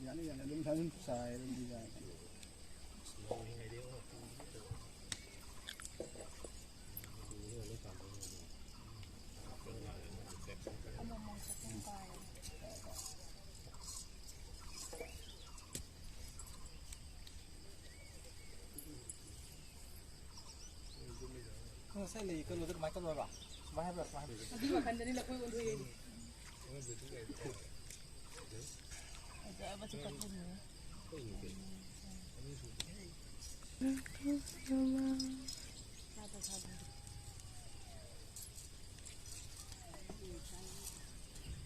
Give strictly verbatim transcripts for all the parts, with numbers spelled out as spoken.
ꯌꯥꯅꯤ, ꯌꯥꯅꯤ, ꯑꯗꯨꯝ, ꯑꯗꯨꯝ ꯆꯥꯏ, ꯑꯗꯨꯝ ꯌꯥꯏ꯫ ꯉꯁꯥꯏ ꯂꯩ ꯀꯩꯅꯣꯗꯣ ꯑꯗꯨꯃꯥꯏꯅ ꯇꯧꯔꯕ? ꯁꯨꯃꯥꯏꯅ ꯍꯥꯏꯕ꯭ꯔꯥ? ꯁꯨꯃꯥꯏꯅ ꯍꯥꯏꯕ꯭ꯔꯥ? ꯑꯗꯨꯒꯤ ꯋꯥꯈꯜꯗꯅꯤ ꯂꯐꯣꯏ ꯑꯣꯟꯊꯣꯛꯑꯦ꯫ ꯐꯖꯕꯁꯨ ꯀꯛꯄꯅꯦ꯫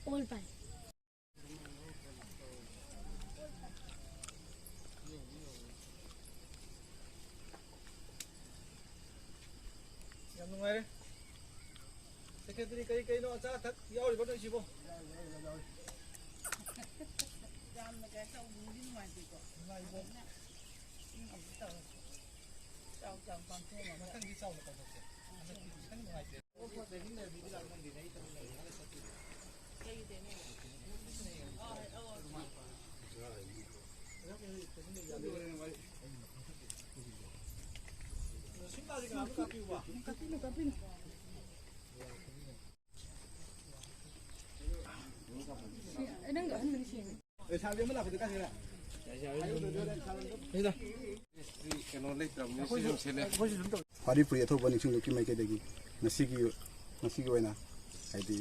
ꯑꯣꯜ ꯄꯥꯏ꯫ ꯌꯥꯝ ꯅꯨꯡꯉꯥꯏꯔꯦ꯫ ꯁꯦꯀ꯭ꯔꯦꯇꯔꯤ, ꯀꯔꯤ ꯀꯔꯤꯅꯣ ꯑꯆꯥ ꯑꯊꯛ ꯌꯥꯎꯔꯤꯕ ꯅꯣꯏꯁꯤꯕꯣ? ꯌꯥꯝꯅ ꯀꯩꯅꯣ ꯇꯧꯕ, ꯅꯨꯡꯗꯤ ꯅꯨꯡꯉꯥꯏꯇꯦꯀꯣ꯫ ꯅꯨꯡꯉꯥꯏꯕꯣ? ꯆꯥꯎ ꯆꯥꯎ ꯄꯥꯡꯊꯣꯛꯑꯒ꯫ ꯃꯊꯪꯗꯤ ꯆꯥꯎꯅ ꯄꯥꯡꯊꯣꯛꯁꯦ꯫ ꯍꯟꯗꯛꯇꯤ ꯈꯤꯇꯪ ꯅꯨꯡꯉꯥꯏꯇꯦ꯫ ꯂꯩꯁꯥꯕꯤ ꯑꯃ ꯂꯥꯛꯄꯗ ꯀꯥꯏꯗ? ꯀꯩꯅꯣ ꯂꯩꯇ꯭ꯔꯕꯅꯤꯅ ꯁꯤ ꯑꯗꯨꯝ ꯁꯦꯠꯂꯦ꯫ ꯄꯥꯔꯤ ꯄꯨꯔꯤ ꯑꯊꯧꯕ ꯅꯤꯡꯁꯤꯡꯂꯨꯞꯀꯤ ꯃꯥꯏꯀꯩꯗꯒꯤ ꯉꯁꯤꯒꯤ, ꯉꯁꯤꯒꯤ ꯑꯣꯏꯅ ꯍꯥꯏꯗꯤ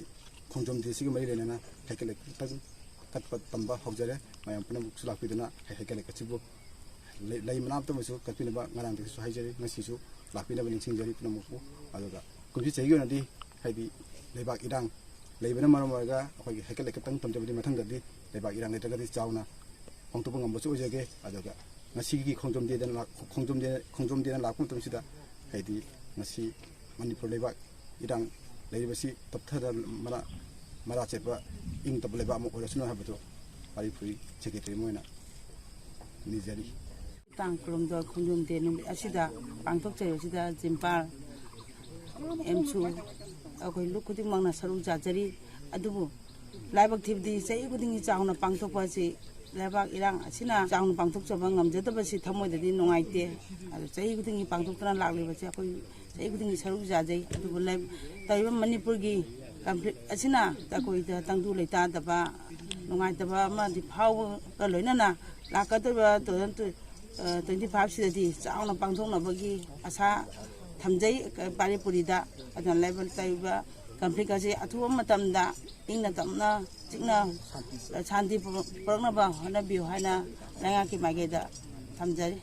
ꯈꯣꯡꯖꯣꯝ ꯗꯦꯁꯤꯒ ꯃꯔꯤ ꯂꯩꯅꯅ ꯍꯩꯀꯠ ꯂꯩꯀꯠ ꯀꯠꯄ ꯇꯝꯕ ꯍꯧꯖꯔꯦ꯫ ꯃꯌꯥꯝ ꯄꯨꯝꯅꯃꯛꯁꯨ ꯂꯥꯛꯄꯤꯗꯨꯅ ꯍꯩ-, ꯍꯩꯀꯠ ꯂꯩꯀꯠꯁꯤꯕꯨ ꯂꯩ, ꯂꯩ ꯃꯅꯥ ꯑꯃꯇꯃꯁꯨ ꯀꯠꯄꯤꯅꯕ ꯉꯔꯥꯡꯗꯒꯤꯁꯨ ꯍꯥꯏꯖꯔꯤ, ꯉꯁꯤꯁꯨ ꯂꯥꯛꯄꯤꯅꯕ ꯅꯤꯡꯁꯤꯡꯖꯔꯤ ꯄꯨꯝꯅꯃꯛꯄꯨ꯫ ꯑꯗꯨꯒ ꯀꯨꯝꯁꯤ ꯆꯍꯤꯒꯤ ꯑꯣꯏꯅꯗꯤ ꯍꯥꯏꯗꯤ ꯂꯩꯕꯥꯛ ꯏꯔꯥꯡ ꯂꯩꯕꯅ ꯃꯔꯝ ꯑꯣꯏꯔꯒ ꯑꯩꯈꯣꯏꯒꯤ ꯍꯩꯀꯠ ꯂꯩꯀꯠꯇꯪ ꯇꯝꯖꯕꯗꯤ ꯃꯊꯪꯗꯗꯤ ꯂꯩꯕꯥꯛ ꯏꯔꯥꯡ ꯂꯩꯇ꯭ꯔꯒꯗꯤ ꯆꯥꯎꯅ ꯄꯥꯡꯊꯣꯛꯄ ꯉꯝꯕꯁꯨ ꯑꯣꯏꯖꯒꯦ꯫ ꯑꯗꯨꯒ ꯉꯁꯤꯒꯤ ꯈꯣꯡꯖꯣꯝ ꯗꯦꯗ ꯂꯥꯛ-, ꯈꯣꯡꯖꯣꯝ ꯗꯦ, ꯈꯣꯡꯖꯣꯝ ꯗꯦꯅ ꯂꯥꯛꯄ ꯃꯇꯝꯁꯤꯗ ꯍꯥꯏꯗꯤ ꯉꯁꯤ ꯃꯅꯤꯄꯨꯔ ꯂꯩꯕꯥꯛ ꯏꯔꯥꯡ ꯂꯩꯔꯤꯕꯁꯤ ꯇꯞꯊꯔ ꯃꯔꯥ, ꯃꯔꯥ ꯆꯦꯠꯄ ꯏꯪ ꯇꯞꯄ ꯂꯩꯕꯥꯛ ꯑꯃ ꯑꯣꯏꯔꯁꯅꯨ ꯍꯥꯏꯕꯗꯨ ꯄꯥꯔꯤ ꯐꯨꯔꯤ ꯁꯦꯀ꯭ꯔꯦꯇꯔꯤ ꯑꯃ ꯑꯣꯏꯅ ꯅꯤꯖꯔꯤ꯫ ꯇꯥꯡ ꯀꯨꯟꯍꯨꯝꯗꯣꯏ ꯈꯣꯡꯖꯣꯝ ꯗꯦ ꯅꯨꯃꯤꯠ ꯑꯁꯤꯗ ꯄꯥꯡꯊꯣꯛꯆꯔꯤꯕꯁꯤꯗ ꯖꯤꯝꯄꯥꯜ ꯑꯦꯝꯁꯨ ꯑꯩꯈꯣꯏ ꯂꯨꯞ ꯈꯨꯗꯤꯡꯃꯛꯅ ꯁꯔꯨꯛ ꯌꯥꯖꯔꯤ꯫ ꯑꯗꯨꯕꯨ ꯂꯥꯏꯕꯛ ꯊꯤꯕꯗꯤ ꯆꯍꯤ ꯈꯨꯗꯤꯡꯒꯤ ꯆꯥꯎꯅ ꯄꯥꯡꯊꯣꯛꯄ ꯑꯁꯤ ꯂꯩꯕꯥꯛ ꯏꯔꯥꯡ ꯑꯁꯤꯅ ꯆꯥꯎꯅ ꯄꯥꯡꯊꯣꯛꯆꯕ ꯉꯝꯖꯗꯕꯁꯤ ꯊꯃꯣꯏꯗꯗꯤ ꯅꯨꯡꯉꯥꯏꯇꯦ꯫ ꯑꯗꯨ ꯆꯍꯤ ꯈꯨꯗꯤꯡꯒꯤ ꯄꯥꯡꯊꯣꯛꯇꯨꯅ ꯂꯥꯛꯂꯤꯕꯁꯦ ꯑꯩꯈꯣꯏ ꯆꯍꯤ ꯈꯨꯗꯤꯡꯒꯤ ꯁꯔꯨꯛ ꯌꯥꯖꯩ꯫ ꯑꯗꯨꯕꯨ ꯂꯩ-, ꯇꯧꯔꯤꯕ ꯃꯅꯤꯄꯨꯔꯒꯤ ꯀꯟꯐ꯭ꯂꯤꯛ ꯑꯁꯤꯅ ꯑꯩꯈꯣꯏꯗ ꯇꯪꯗꯨ ꯂꯩꯇꯥꯗꯕ, ꯅꯨꯡꯉꯥꯏꯇꯕ ꯑꯃꯗꯤ ꯐꯥꯎꯕꯒ ꯂꯣꯏꯅꯅ ꯂꯥꯛꯀꯗꯧꯔꯤꯕ ꯇꯨ ꯊꯥꯎꯖꯟ ꯇ꯭ꯋꯦꯟꯇꯤ ꯐꯥꯏꯚꯁꯤꯗꯗꯤ ꯆꯥꯎꯅ ꯄꯥꯡꯊꯣꯛꯅꯕꯒꯤ ꯑꯁꯥ ꯊꯝꯖꯩ ꯃꯅꯤꯄꯨꯔꯤꯗ꯫ ꯑꯗꯨꯅ ꯂꯩꯕ-, ꯂꯩꯔꯤꯕ ꯀꯟꯐ꯭ꯂꯤꯛ ꯑꯁꯤ ꯑꯊꯨꯕ ꯃꯇꯝꯗ ꯏꯪꯅ ꯇꯞꯅ ꯆꯤꯛꯅ ꯁꯥꯟꯇꯤ ꯄꯨꯔꯛꯅꯕ ꯍꯣꯠꯅꯕꯤꯌꯨ ꯍꯥꯏꯅ ꯂꯩꯉꯥꯛꯀꯤ ꯃꯥꯏꯀꯩꯗ ꯊꯝꯖꯔꯤ꯫